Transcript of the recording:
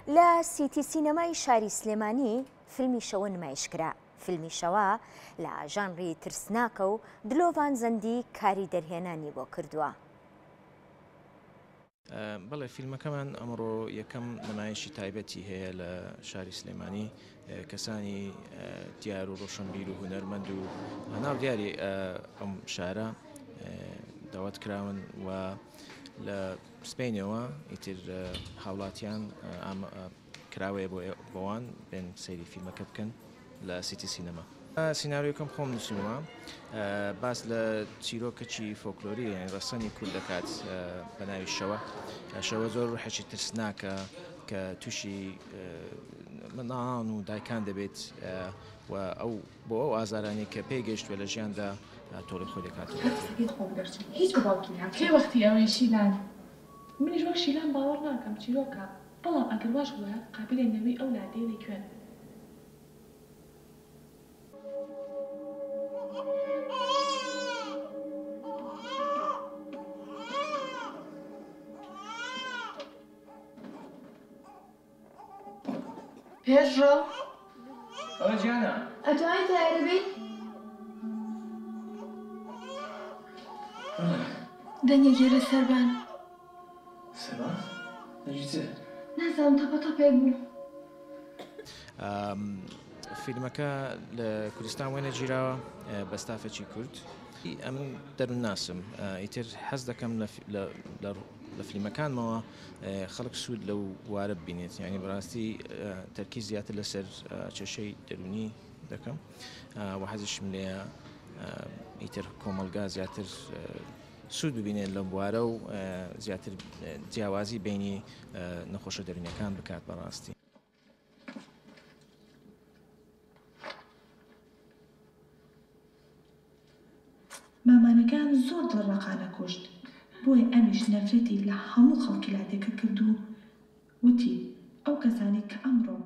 لە سیتی سینەمای شاری سلێمانی فیلمی شەوە نمایشکرا. فیلمی شەوە لە ژانری ترسناکە و دلۆڤان زەندی کاری دەرهێنانی بۆ کردووە. بەڵێ فیلمەکەمان ئەمڕۆ یەکەم نمایشی تایبەتی هەیە لە شاری سلێمانی کەسانی دیار و ڕۆشنبیر و هونەرمەند و ناو دیاری ئەم شارە داوات کراون و لە سپینەوە ئیتر هاوڵاتیان کراوەیە بۆ بۆوان بێن سەیری فیلمەکە بکەن لە سیتی سینەما. سیناریۆکەم خۆم نووسیومە باس لە چیرۆکەکی فۆکلۆری یانی ڕەسەنی کورد دەکات بە ناوی شەوە شەوە زۆر ڕوحێکی ترسناکە کە تووشی منداڵان و دایکان دەبێت و ئەو بۆ ئەو ئازارانەی کە پێی گەیشتووە لە ژیاندا تۆڵەی خۆی دەکاتەوە. هەر قسەکەی خۆم دەرچوو هیچ بە باوکی ناکەم. کەی وەختی ئەوەیە شیلان؟ منیش وەک شیلان باوەڕ ناکەم چیرۆکە بەڵام ئەگەر واش بوایە قابیلە نەوەی ئەو لادێی لە کوێن؟ پێشڕەو. ئەوە گیانە. ئەتوانی تەیارە بی؟ بەڵێ. دەنگێکی لە سەربان. سەربان؟ دەنگی چ؟ نازانم تەپە تەپێک بوو. فیلمەکە لە کوردستان وێنەگیراوە بە ستافێکی کورد. ئەمن دەروونناسم ئیتر حەز دەکەم لە فیلمەکانمەوە خەڵک سوود لەو بوارە ببینێت یانی بەڕاستی تەرکیز زیاتر لەسەر کێشەی دەروونی دەکەم و حەزیشم لێیە ئیتر کۆمەڵگا زیاتر سوود ببینێت لەم بوارە و زیاتر جیاوازی بینی نەخۆشە دەروونیەکان بکات بەڕاستی. مامانەکەیان زۆر دڵڕەقانە کوشت، بۆیە ئەمیش نەفرەتی لە هەموو خەڵکی لادێکە کرد و وتی، ئەو کەسانەی کە ئەمڕۆ.